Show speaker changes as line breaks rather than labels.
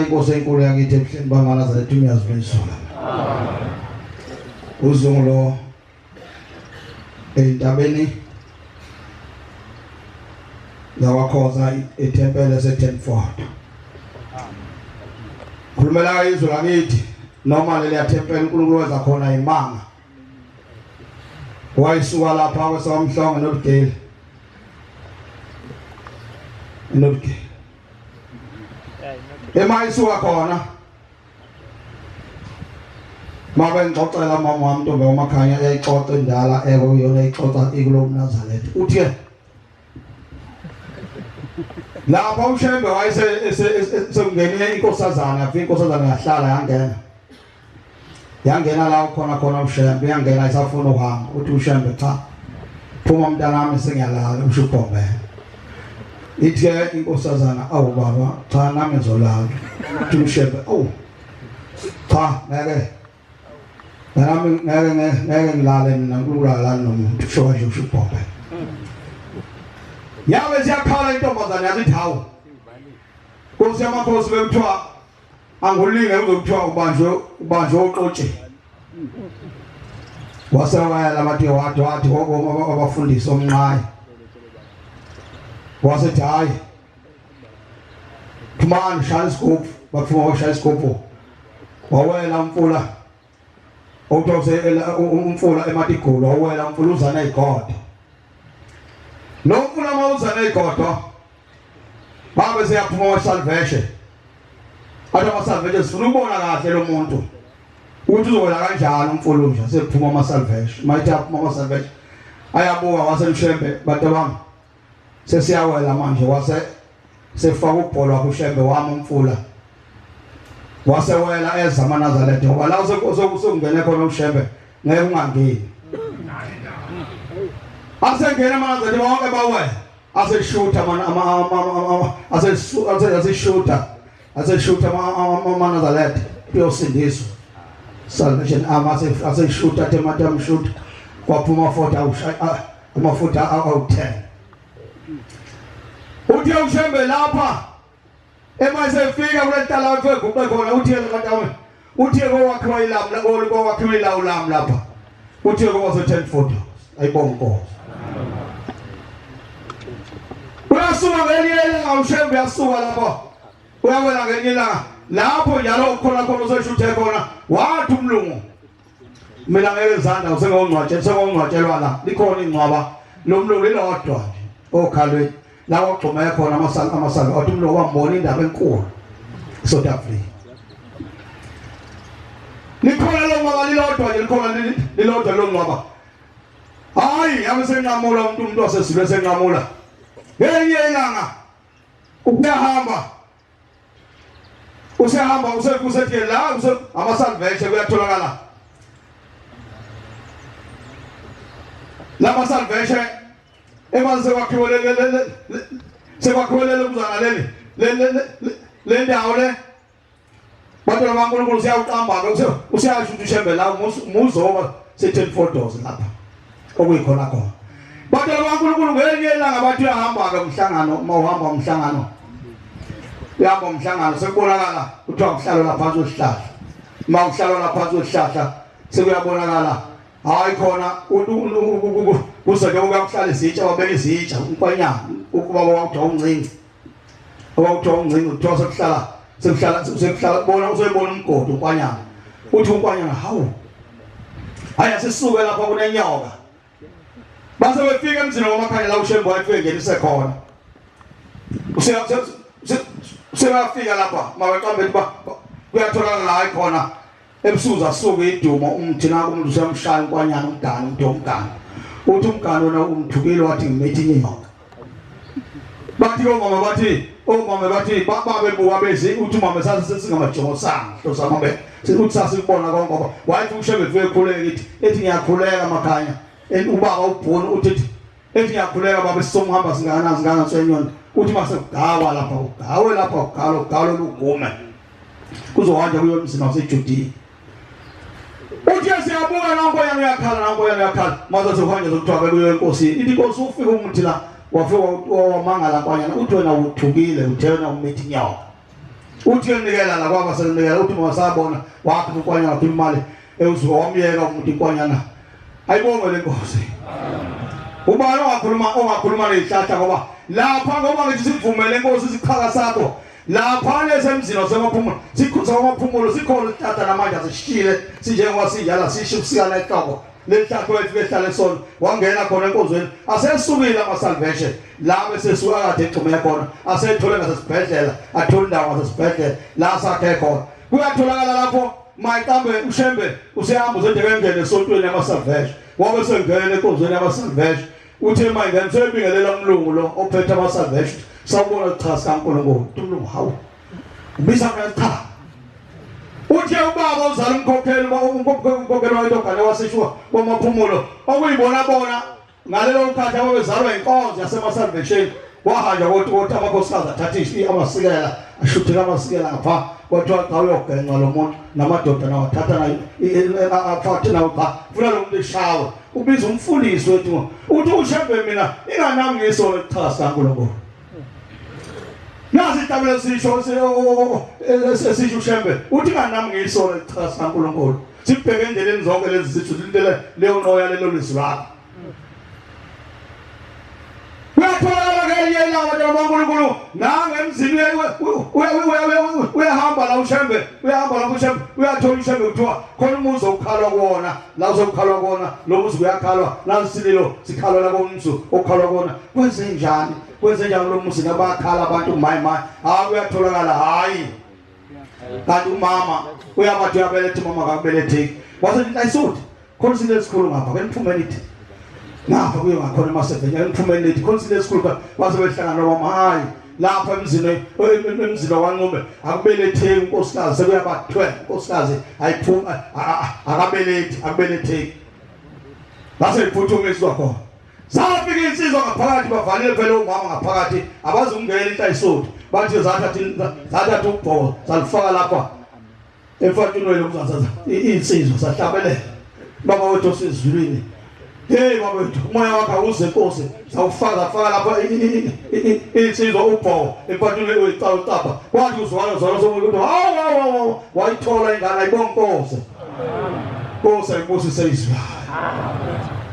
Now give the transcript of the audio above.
inkosi enkulu yakithi ebuhleni bamaNazaretha uNyazi lwezulu. Uzungu lo entabeni zakwaKhoza ethempele eseTenford. Khulumela izwe lakithi noma leliya thempeli uNkulunkulu wenza khona imanga. Wayisuka lapha kwesakwamhlongo noBudeli. Nobudeli. Ema isuka khona Mabengixoxela mama wami ntombi wamakhanya eyayixoxa indala ekuyona ixoxa ikulo mNazaretha. Uthi ke lapha uShembe wayese sekungenile inkosazana yafika inkosazana yahlala yangena. Yangena la ukhona khona uShembe yangena isafuna ukuhamba. Uthi uShembe cha phuma mntanami sengiyalala usho uBhombela. Ithi ke inkosazana awu baba cha nami ngizolala. Uthi uShembe awu cha ngeke nami ngeke ngeke ngilale mina uNkulunkulu akalali nomuntu usho kanje usho uBhombela. Yabe siyakhala intombazane yathi hawu Nkosi yamakhosi bekuthiwa angulinge kuzokuthiwa ubanjwe ubanjwe uqotsheni wase waya labathi wathi wathi abafundisi omnqayi wasethi hayi phumani shaya isigubhu baphuma bashaya isigubhu wawela umfula okuthiwa umfula ematigulu wawela umfula uzana igodo lo mfula mawuzana igodo babe seyaphuma wasalveshe athi amasalveshe sifuna ukubona kahle lo muntu ukuthi uzowela kanjani umfulunja sekuphuma amasalveshe mayithi aphuma amasalveshe ayabuka wasemshembe bantu bami sesiyawela manje wase sefaka ubholo wakhe ushembe wami umfula wasewela eza amaNazaretha ngoba la sekungene khona ushembe ngeke ungangeni asengena amaNazaretha bonke bawela aseshutha aseshutha aseshutha amaNazaretha kuyosindiswa salvation army aseshutha athe matamshutha kwaphuma 40 amafutha awu-10 uthi uShembe lapha ema sefika kule ntala eguqe khona uthi yena kantawe uthi kowakhiwa ilamu kowakhiwa ilawu lami lapha uthi kowase 10 photos ayibonga inkosi uyasuka ngelinye ilanga uShembe uyasuka lapho uyawela ngelinye ilanga lapho njalo ukhona khona useshuthe khona wathi umlungu mina ngeke ngizanda usengongcwatshe sengongcwatshelwa la likhona ingcwaba lomlungu lilodwa nje okhalweni la wagxumeka khona amasalo amasalo wathi umlungu wambona indaba enkulu South Africa likhona lo ngcwaba lilodwa nje likhona lilodwa lo ngcwaba hayi yabe senqamula umuntu umuntu wasezulwe senqamula ngelinye ilanga ukuyahamba usehamba usethi la ama-salvation kuyatholakala lama salvation emanje sekwakhiwe sekwakhiwe leli kuzana leli le ndawo le bantwana baNkulunkulu siyawuqamba-ke usiyasho ukuthi ushembe la muzoba se-ten four doors lapha okuyikhona khona bantwana baNkulunkulu ngelinye ilanga bathi uyahamba-ke umhlangano uma uhamba umhlangano uyahamba umhlangano sekubonakala kuthiwa kuhlalwa laphansi kwesihlahla uma kuhlalwa laphansi kwesihlahla sekuyabonakala hayi khona kuze-ke kuyakuhlala izitsha babeka izitsha umkwanyana ukuba wawuthiwa uncinci owawuthiwa uncinci kuthiwa sekuhlala sekuhlala sekuhlala bona usebona umgodi unkwanyana uthi unkwanyana hawu hayi asisuke lapha kunenyoka base befika emzini wamakhanya la uShembe wayefike ngenise khona useyafika lapha mabaqambe ba kuyatholakala la khona ebusuku zasuka idumo umthi naku umuntu useyamshaya inkwanyana umgani umuntu womgani uthi umgani wena umthukile wathi ngimethi inyoka bathi omama bathi omama bathi babebuka bezi uthi umama sasesingamajongo sami uthi sasikubona konke ngoba wayethi ushebe fike ekhuleka ithi ethi ngiyakhuleka makhanya ubaba ubhunu uthi ethi ngiyakhuleka baba sisomuhamba singakanani singana nsenyoni uthi mase kugawa lapha kugawe lapha kugalo kugalo lugume kuzohanja kuyo emzini waseJudiya uthi siyabuka nanko yena uyakhala nanko yena uyakhala maze sekuhanja zokuthiwa bekuyo enkosini ithi inkosi ufike umuthi la wafika wamangala kwanyana uthi wena uthukile uthe wena umithi inyawo. Uthi uyonikela la kwaba selinikela uthi uma sabona wakhe inkwanyana wakhe imali ewuzuka wamyeka umuntu inkwanyana. Ayibongwe le Nkosi. Ubani ongakhuluma nezihlahla ngoba lapha ngoba ngithi sikuvumele inkosi isichaka sakho lapha lesemzini wasemaphumulo sikhutha kwamaphumulo sikhona isihlahla namanje asishile sinjengoba sinjalo sisho ubusika nehloko lelihlahla wethu behlale sona wangena khona enkonzweni asesukile ama salvation la besesuka kade egxume khona asethole ngasesibhedlela athola indawo ngasesibhedlela la sakhe khona kuyatholakala lapho mayiqambe ushembe usehamba uzodeke engene esontweni yama salvation wabe sengena enkonzweni yama salvation uthe mayingena usebingelela umlungu lo ophethe ama salvation sawubona cha sikaNkulunkulu umlungu hawu ubiza mina cha uthe ubaba uzala umkhokheli umkhokheli wayetogane waseshuwa kwamaphumulo okuyibona bona ngalelo khathi ababezalwa inkonzo yasemasalvation wahanjwa kothi kothi amakhosikazi athatha amasikela ashuthela amasikela ngapha kwathiwa cha uyogenca lo muntu namadoda nawathatha nayo afathe nawo cha funa lo muntu eshawe ubiza umfundisi wethu uthi ushembe mina inganami ngisona cha sikaNkulunkulu Nazi itabelo sisho esisho uShembe uthi nganami ngiyisona cha sikaNkulunkulu sibheke endleleni zonke lezi zithu zilindele leyo nqoya lelo lizwi lakho Uyatholakala ke ilanga likaNkulunkulu nangemzini uyahamba la uShembe uyahamba la uShembe uyathola uShembe kuthiwa khona umuzi okukhalwa kuwona la uzokukhalwa kuwona lo muzi kuyakhalwa nansililo sikhalwa la komzu okukhalwa kuwona kwenze njani kwenze njani lo muzi nabakhala abantu mayi mayi hayi kuyatholakala hayi kanti umama uyabathi uyabeletha umama akabeletheki wase ayisuthi khona isinto esikhulu ngapha ke niphume nithi ngapha kuye ngakhona emasevenya niphume nithi khona isinto esikhulu base behlangana nomama hayi lapha emzini emzini wakwaNcube akubeletheki unkosikazi sekuyaba 12 unkosikazi ayiphuma akabelethi akubeletheki base iphuthuma isizwa khona zafika insizwa ngaphakathi bavalile phela umama ngaphakathi abazi ukungena into ayisuthu bathi zathatha ubhobo zalufaka lapha emfatunweni ukuzazaza insizwa sahlabelela baba wethu osezulwini hey baba wethu umoya wakho awuze nkosi sawufaka faka lapha insizwa ubhobo emfatunweni uyicawucapha kwathi uzwana uzwana somuntu ukuthi hawu hawu hawu wayithola ingane ayibonga nkosi nkosi ayibusise izwi layo.